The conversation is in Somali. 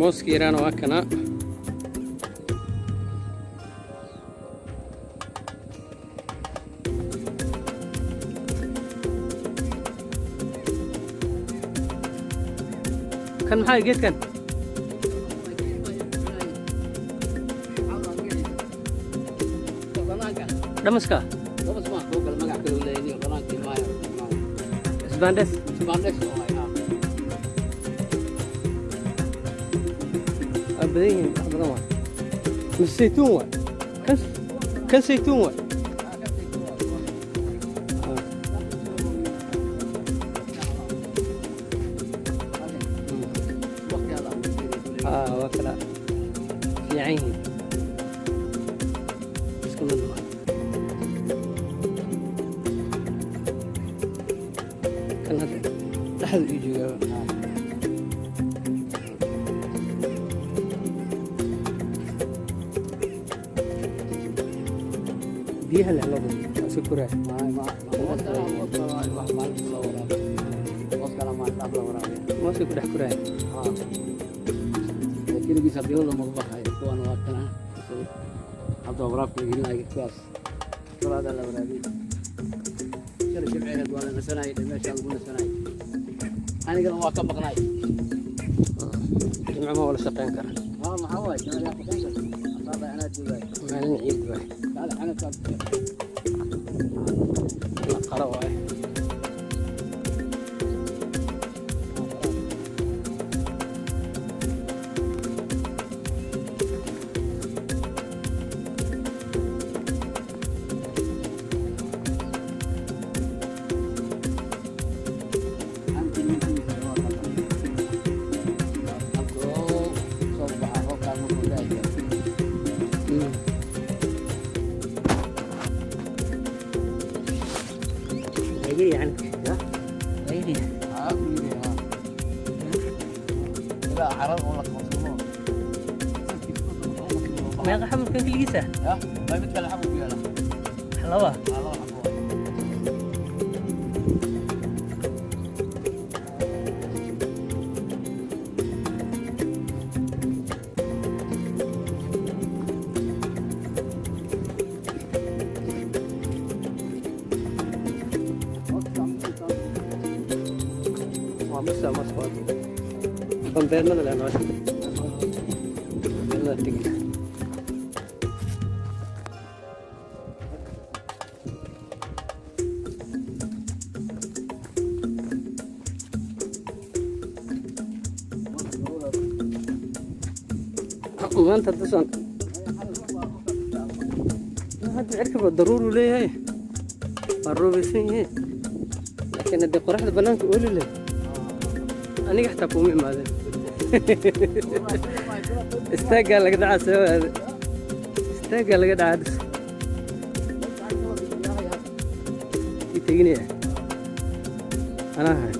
Mooska yaraana waa kana. Kan maxaa geedkan? Dhamaska isbaandhes. Waa badan yihiin, wax badan waay. Mise saytuun waay kan? Kan saytuun waay. Waa kala fiican yihiin, isku mid waay. Kan hadda dhexda ii joogaa. Biyaha leh loo badiyo, waa iska koraaya. Mooska ku dhex koraaya. Keligiis hadii la baxayo, kuwan waa kana hadda waraabka la gelinayo. Kuwaas salaada la waraabiyey shalay jimceheed, waa la nasanayay, meeshaa lagu nasanayay. Anigana waa ka maqnay. Jimco ma wala shaqeyn kara. Haa, maxaa waaye, jimcadaa shaqeyn karta asaaba, anaa joogay. Maalin ciid waay. Kaale xanafkaa. La qalo waay. Soo baxa roobkaan markuu da'ayo. Waa yani. Ya? Waa yiri. Haa, ku yiri haa. Ilaa carada oo la qabsano. Meeqa xabulkan keligiisa? Ya, may mid kale xabuu ku yaala. Laba. Haa, laba xabo waay. Waa musa mas waa bambeelmada leh nolosha, bambeelmada tegina. Maanta dasan hadda cirkaba daruuru leeyahay, waa roobaysan yahay, laakiin haddii qoraxda banaanka ooli leh, aniga xitaa kuma imaadeen. Istaaggaa laga dhacaa, soo aade istaaggaa laga dhacaa dhis ii teginaya anaa hay.